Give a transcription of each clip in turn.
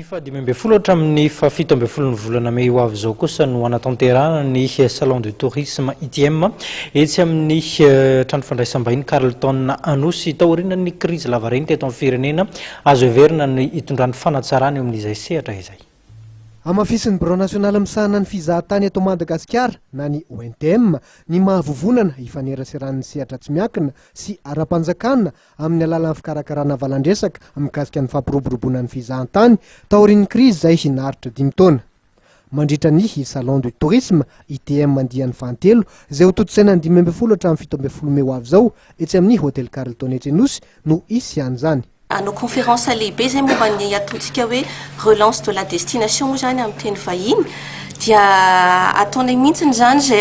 Ny faha-15 hatramin'ny faha-17 ny volana mey ho avy izao kosa no hanatanterahana ny Salon du Tourisme ITM etsy amin'ny trano fandraisam-bahiny Carlton Anosy. Taorian'ny krizy lavareny teto amin'ny firenena, azo heverina ny hitondrany fanatsarana eo amin'izay sehatra izay. Hamafisin'ny Birao nasionaly misahana ny fizahan-tany eto Madagasikara na ny ONTM ny maha vovonana ifaneraseran'ny sehatra tsy miankina sy ara-panjakana amin'ny alalan'ny fikarakarana valan-dresaka mikasika ny fampiroboroboana ny fizahantany taorian'ny krizy izay naharitra dimy taona. Mandritra ny Salon du Tourisme, ITM andiany fahatelo, izay hotontosaina ny 15 hatramin'ny 17 mey ho avy izao, etsy amin'ny Hotel Carlton etsy Anosy no hisy an'izany. Hanao conférence lehibe izay momba ny ataontsika hoe relance de la destination moa izany amin'ny teny vahiny dia ataonay mihitsy izany izay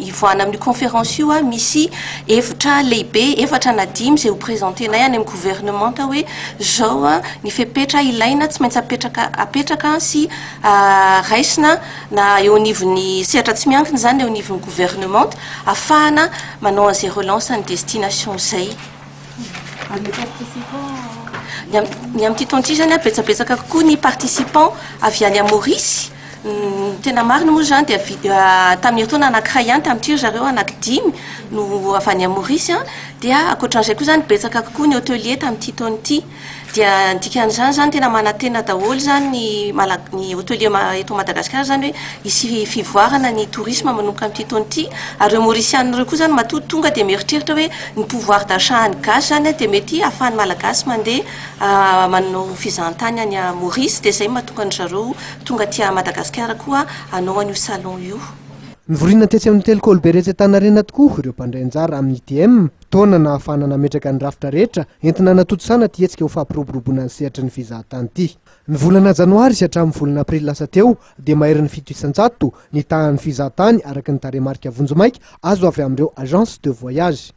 hivoahana amin'io conférence io, misy hevitra lehibe efatra na dimy izay ho présentenay any amin'ny gouvernement hoe zao ny fepetra ilaina tsy maintsy apetraka sy raisina na eo anivon'ny sehatra tsy miankina izany na eo anivon'ny gouvernement ahafahana manao an'izay relance ny destination izay. Ny amin'ity taona ity zany betsabetsaka kokoa ny participant avy any Maurice. Tena marina moa zany dia tamin'ny herintaona anankiray ihany, tamin'ity ry zareo anankidimy no avy any Maurice. Dia ankoatran'izay koa zany betsaka kokoa ny hôtelier tamin'ity taona ity. Dia ny dikan'izany zany tena manantena daholo zany ny Malag- ny hôtelier eto Madagasikara zany hoe hisy fivoarana ny tourisme manomboka amin'ity taona ity. Ary ireo Maurisiana ireo koa zany matoa tonga dia mieritreritra hoe ny pouvoir d'achat an'ny gasy zany dia mety ahafahan'ny Malagasy mandeha manao fizahantany any Maurice, dia izay no mahatonga an-dry zareo tonga aty Madagasikara koa hanao an'io salon io. Nivorina tetsy amin'ny Hôtel Colbert etsy Antaninarenina tokoa ireo mpandray anjara amin'ny ITM, taona nahafahana nametraka ny rafitra rehetra entina hanatontosana ity hetsika ho fampiroboroboana ny sehatry ny fizahantany ity. Ny volana janoary sy hatramin'ny volana aprily lasa teo dia maherin'ny 7% ny tahan'ny fizahantany araka ny tarehimarika vonjimaika azo avy amin'ireo agence de voyage.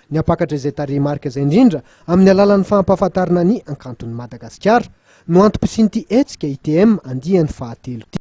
Ny hampakatra izay tarehimarika izay indrindra amin'ny alalan'ny fampahafantarana ny hankanton'i Madagasikara no antom-pisian'ity hetsika ITM andiany fahatelo ity.